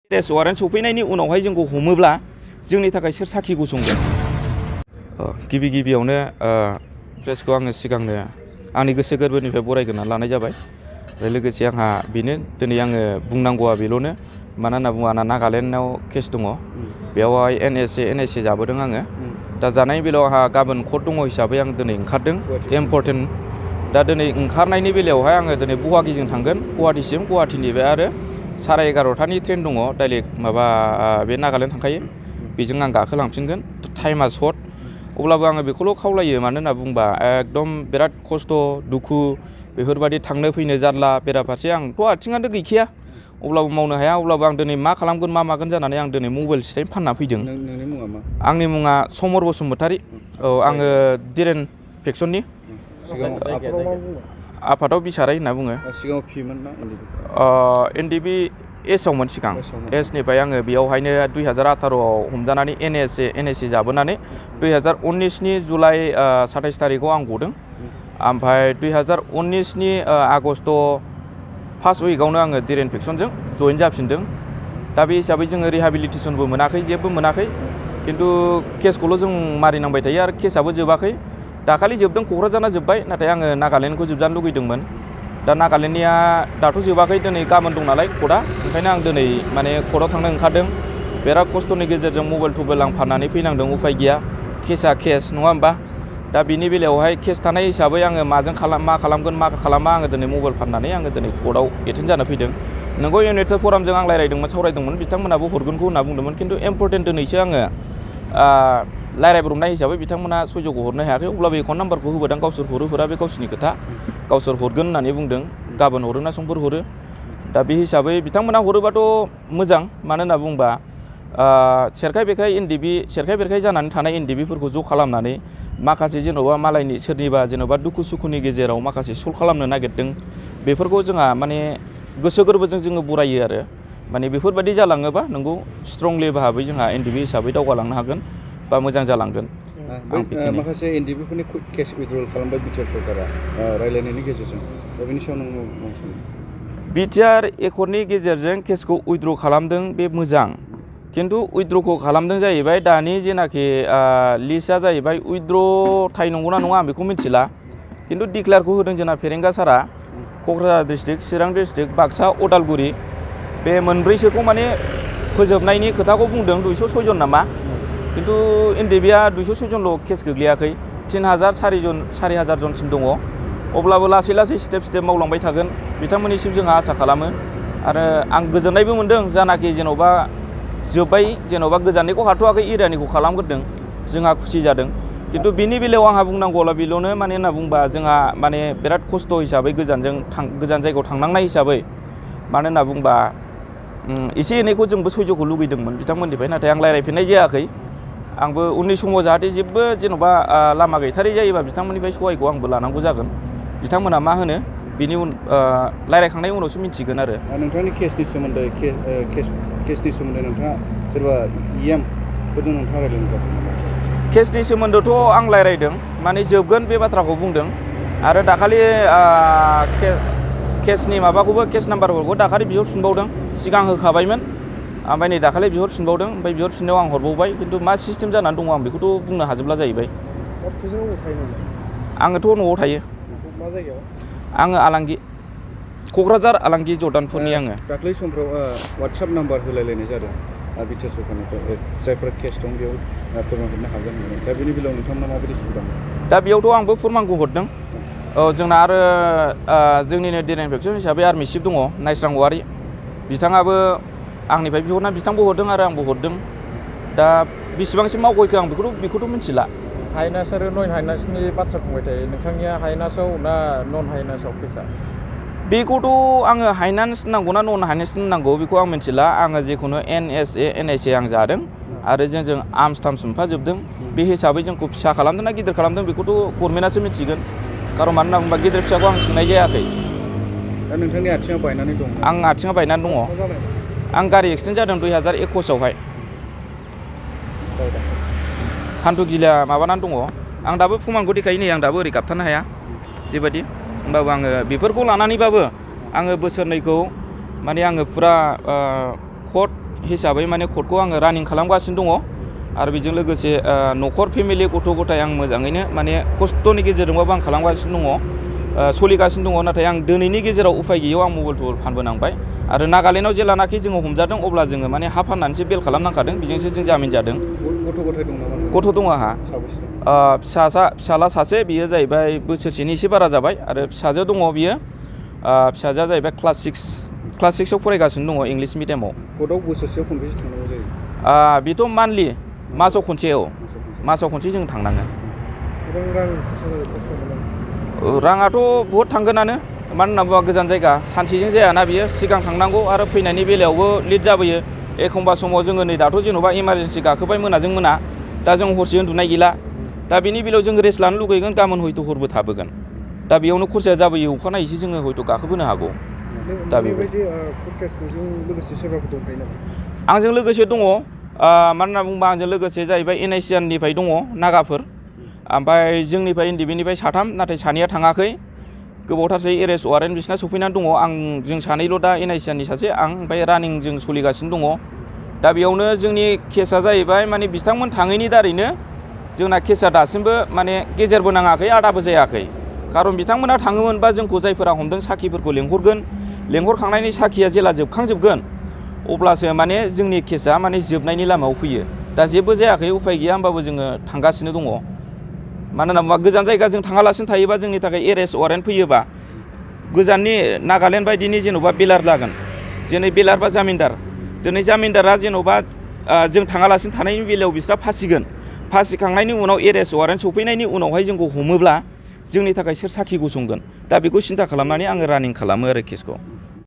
Arrest warrant सफैनायनि उनावहाय जोंखौ हमोब्ला जोंनि थाखाय सोर साखि गसंगोन? गिबियावनो प्रेसखौ आङो सिगांनो आंनि गोसो गोरबोनिफ्राय बरायग्रोना लानाय जाबाय। लोगोसे आंहा बेनो दिनै आङो बुंनांगौआ बेल'नो। मानो होनना बुङोब्ला आंना नागालेण्डआव केस दङ। बेवहाय एनएसए जाबोदों आङो। दा जानायनि बेलायाव आंहा गाबोन कर्ट दङ हिसाबै आं दिनै ओंखारदों। इम्परटेन्ट। दा दिनै ओंखारनायनि बेलायावहाय आङो दिनै गुवाहाटिजों थांगोन। गुवाहाटिसिम, गुवाहाटिनिफ्राय आरो 11:30टानि ट्रेन दङ डाइरेक्ट माबा बे नागालेण्ड थांखायो। बेजों आं गाखोलांफिनगोन। टाइमा सर्ट। अब्लाबो आङो बेखौल' खावलायो, मानो होनना बुंबा एकदम बिराद खस्थ' दुखु बेफोरबायदि थांनो फैनो जारला। बेराफारसे आंथ' आथिङानो गैखाया, अब्लाबो मावनो हाया। अब्लाबो आं दिनै मा खालामगोन मा मागोन जानानै आं दिनै मबाइल सिटाइ फानना फैदों। नोंनि मुङा मा? आंनि मुङा समर बसुमतारी। औ, आङो दिरेन फेक्सननि आफादाव बिसाराय होनना बुङो। सिगाङाव पिमोन ना एनडिबि एसआवमोन सिगां। एसनिफ्राय आङो बेयावहायनो 2018आव हमजानानै एनएसए जाबोनानै 2019नि जुलाइ 27 थारिखआव आं गदों। ओमफ्राय 2019नि आगस्ट 1 उइकआवनो आङो दिरेन फेक्सनजों जइन जाफिनदों। दा बे हिसाबै जोङो रिहाबिलिटेसनबो मोनाखै, जेबो मोनाखै। खिन्थु केसखौल' जों मारिनांबाय थायो आरो केसआबो जोबाखै। दाखालि जोबदों, क'क्राझारना जोब्बाय। नाथाय आङो नागालेण्डखौ जोबजानो लुगैदोंमोन। दा नागालेण्डनिया दाथ' जोबाखै, दिनै गाबोन दं नालाय कर्टआ। ओंखायनो आं दिनै माने कर्टआव थांनो ओंखारदों। बिराद खस्थ'नि गेजेरजों मबाइल थबाइल आं फाननानै फैनांदों, उफाय गैया। केसआ केस नङा होमबा? दा बिनि बेलायावहाय केस थानाय हिसाबै आङो मा खालामगोन मा खालामा आङो दिनै मबाइल फाननानै आङो दिनै कर्टआव एटेन्ड जानो फैदों। नोंगौ इउनाइटेड फरामजों आं सावरायदोंमोन, बिथांमोनाबो हरगोनखौ होनना बुंदोंमोन। खिन्थु इम्परटेन्ट दिनैसो आङो रायज्लायब्रबनाय हिसाबै बिथांमोना सयज'खौ हरनो हायाखै। अब्लाबो एकाउन्ट नाम्बारखौ होबोदों। गावसोर हरा बे गावसोरनि खोथा। गावसोर हरगोन होननानै बुंदों। गाबोन हरो ना समफोर हरो। दा बे हिसाबै बिथांमोना हरोबाथ' मोजां। मानो होनना बुंबा सेरखाय बेरखाय जानानै थानाय एनडिबिफोरखौ ज' खालामनानै माखासे जेन'बा मालायनि सोरनिबा जेन'बा दुखु सुखुनि गेजेराव माखासे सल्भ खालामनो नागिरदों। बेफोरखौ जोंहा माने गोसो गोरबोजों जोङो बरायो आरो। माने बेफोरबायदि जालाङोबा नोंगौ स्ट्रंलि भाबै जोंहा एनडिबि हिसाबै दावगालांनो हागोन बा मोजां जालांगोन। माखासे एनडिबिफोरनि केस उइथड्रल खालामबाय बिटिआर सरकारा रायज्लायनायनि गेजेरजों। दा बेनि सायाव नों मा सानो? बिटिआर एकर्डनि गेजेरजों केसखौ उइथड्र खालामदों, बे मोजां। खिन्थु उइथड्रखौ खालामदों जाहैबाय दानि जेनाखि लिस्टआ जाहैबाय उइथड्र नंगौना नङा आं बेखौ मिथिला। खिन्थु डिक्लेयारखौ होदों जोंना फेरेंगा सारा। क'क्राझार डिस्ट्रिक्ट, चिरां डिस्ट्रिक्ट, बाक्सा, उदालगुरि बे मोनब्रैसोखौ माने फोजोबनायनि खोथाखौ बुंदों। 206 जन नामा? खिन्थु एनडिबिआ 206 जनल' केस गोग्लैयाखै। 4,000 जनसिम दङ। अब्लाबो लासै लासै स्टेप मावलांबाय थागोन बिथांमोननिसिम जोंहा आसा खालामो। आरो आं गोजोननायबो मोनदों, जानाखि जेन'बा जोब्बाय, जेन'बा गोजाननिखौ हाथ'वाखै, एरियानिखौ खालामग्रोदों। जोंहा खुसि जादों। खिन्थु बिनि बेलायाव आंहा बुंनांगौला बेल'नो, माने होनना बुंबा जोंहा माने बिराद खस्थ' हिसाबै गोजान जायगायाव थांनांनाय हिसाबै, मानो होनना बुंबा एसे एनैखौ जोंबो सयज'खौ लुगैदोंमोन बिथांमोननिफ्राय। नाथाय आं रायज्लायफिननाय जायाखै। आंबो उननि समाव जाहाथे जेबो जेन'बा लामा गैथारै जायोबा बिथांमोननिफ्राय सहायखौ आंबो लानांगौ जागोन। बिथांमोना मा होनो बिनि रायज्लायखांनायनि उनावसो मिथिगोन आरो। नोंथांनि केसनि सोमोन्दै नोंथाङा सोरबा फोरजों नोंथाङा रायज्लायनो जागोन नामा? केसनि सोमोन्दोथ' आं रायज्लायदों, माने जोबगोन बे बाथ्राखौ बुंदों। आरो दाखालि केसनि माबाखौबो, केस नाम्बारफोरखौ दाखालि बिहरफिनबावदों। सिगां होखाबायमोन, ओमफ्राय नै दाखालि बिहरफिनबावदों। ओमफ्राय बिहरफिननायाव आं हरबावबाय। खिन्थु मा सिस्टेम जानानै दङ आं बेखौथ' बुंनो हाजोबला जाहैबाय। आङोथ' न'आव थायो। मा जायगायाव? आङो आलांगि, क'क्राझार आलांगि जर्दानपुरनि आङो। दाख्लै समफ्राव वाट्सएप नाम्बार होलायलायनाय जादों बिटिआर सरकारनिफ्राय, जायफोरा केस दं बेयाव फोरमान हरनो हागोन होननानै। दा बेनि बेलायाव नोंथांमोना माबायदि सुबिदा मोनो? दा बेयावथ' आंबो फोरमानखौ हरदों। औ, जोंना आरो जोंनिनो दिरेन फेक्सन हिसाबै आर्मि चिफ दङ, नायस्रां औवारि। बिथाङाबो आंनिफ्राय बिहरना बिथांबो हरदों आरो आंबो हरदों। दा बेसेबांसिम मावग'यखो आं बेखौथ' मिथिला। हाइनास आरो नन हाइनासनि बाथ्रा बुंबाय थायो। नोंथांनिया हाइनासाव ना नन हाइनासाव केसा? बेखौथ' आङो हाइनान्स नांगौ ना नन हाइनान्स नांगौ बेखौ आं मिथिला। आङो जेखुनु एनएसए आं जादों आरो जों आर्मस टार्मस मोनफाजोबदों। बे हिसाबै जोंखौ फिसा खालामदों ना गिदिर खालामदों बेखौथ' गभर्नमेन्टआसो मिथिगोन। खारन मानो होनना बुंबा गिदिर फिसाखौ आं सोंनाय जायाखै। दा नोंथांनि आथिङा बायनानै दं? आं आथिङा बायनानै दङ। आं गारि एक्सिडेन्ट जादों 2021आवहाय। हान्थुगिला माबानानै दङ। आं दाबो प्रमानखौ देखायो, नै आं दाबो ओरै गाबथानो हाया बेबायदि। होमबाबो आङो बेफोरखौ लानानैबाबो आङो बोसोरनैखौ माने आङो फुरा कर्ट हिसाबै माने कर्टखौ आङो रानिं खालामगासिनो दङ आरो बेजों लोगोसे न'खर फेमिलि गथ' गथाय आं मोजाङैनो माने खस्थ'नि गेजेरजोंबाबो आं खालामगासिनो दङ सोलिगासिनो दङ नाथाय आं दिनैनि गेजेराव उफाय गैयैयाव आं मबाइल फानबोनांबाय आरो नागालेण्डआव जेलानाखि जोङो हमजादों अब्ला जोङो माने हा फाननानैसो बेल खालामनांखादों बेजोंसो जों जामिन जादों। गथ' गथाय दं नामा? गथ' दङ आंहा फिसाला सासे बियो जाहैबाय बोसोरसेनि एसे बारा जाबाय आरो फिसाजो दङ बियो फिसाजोआ जाहैबाय क्लास 6आव फरायगासिनो दङ इंलिस मिडियामाव। कर्टआव बोसोरसेयाव खनबेसे थांनांगौ जायो? बेथ' मान्थलि मासाव खनसे मासाव खनसे जों थांनाङो। राङाथ' बहुद थांगोनानो मानो होनना बुङोबा गोजान जायगा सानसेजों जायाना बियो सिगां थांनांगौ आरो फैनायनि बेलायावबो लेट जाबोयो एखमबा समाव जोङो नै दाथ' जेन'बा इमारजेन्सि गाखोबाय मोनाजों मोना दा जों हरसे उन्दुनाय गैला दा बेनि बेलायाव जों रेस्ट लानो लुगैगोन गाबोन हयथ' हरबो थाबोगोन दा बेयावनो खरसाया जाबोयो अखानायैसो जोङो हयथ' गाखोबोनो हागौ। दा बेबायदि आंजों लोगोसे दङ मानो होनना बुङोबा आंजों लोगोसे जाहैबाय NICNनिफ्राय दङ नागाफोर ओमफ्राय जोंनिफ्राय NDBनिफ्राय 3 नाथाय सानैया थाङाखै गोबावथारसै एरेस्ट वारेन्ट बिसिना सफैनानै दङ जों सानैल' दा NICNनि सासे आं ओमफ्राय रानिं जों सोलिगासिनो दङ दा बेयावनो जोंनि केसा जाहैबाय माने बिथांमोन थाङैनि दारैनो जोंना केसा दासिमबो माने गेजेरबो नाङाखै आदाबो जायाखै खारन बिथांमोना थाङोमोनबा जोंखौ जायफोरा हमदों साखिफोरखौ लेंहरखांनायनि साखिया जेला जोबखांजोबगोन अब्लासो माने जोंनि केसा माने जोबनायनि लामायाव फैयो दा जेबो जायाखै उफाय गैया होमबाबो जोङो थांगासिनो दङ मानो होनना बुङोबा गोजान जायगा जों थाङालासिनो थायोबा जोंनि थाखाय एरेस्ट वारेन्ट फैयोबा गोजाननि नागालेण्ड बायदिनि जेन'बा बेलार लागोन जेनै बेलार बा जामिनदार दिनै जामिनदारा जेन'बा जों थाङालासिनो थानायनि बेलायाव बिस्रा फासिखांनायनि उनाव एरेस्ट वारेन्ट सफैनायनि उनावहाय जोंखौ हमोब्ला जोंनि थाखाय सोर साखि गसंगोन दा बेखौ सिन्था खालामनानै आङो रानिं खालामो आरो केसखौ।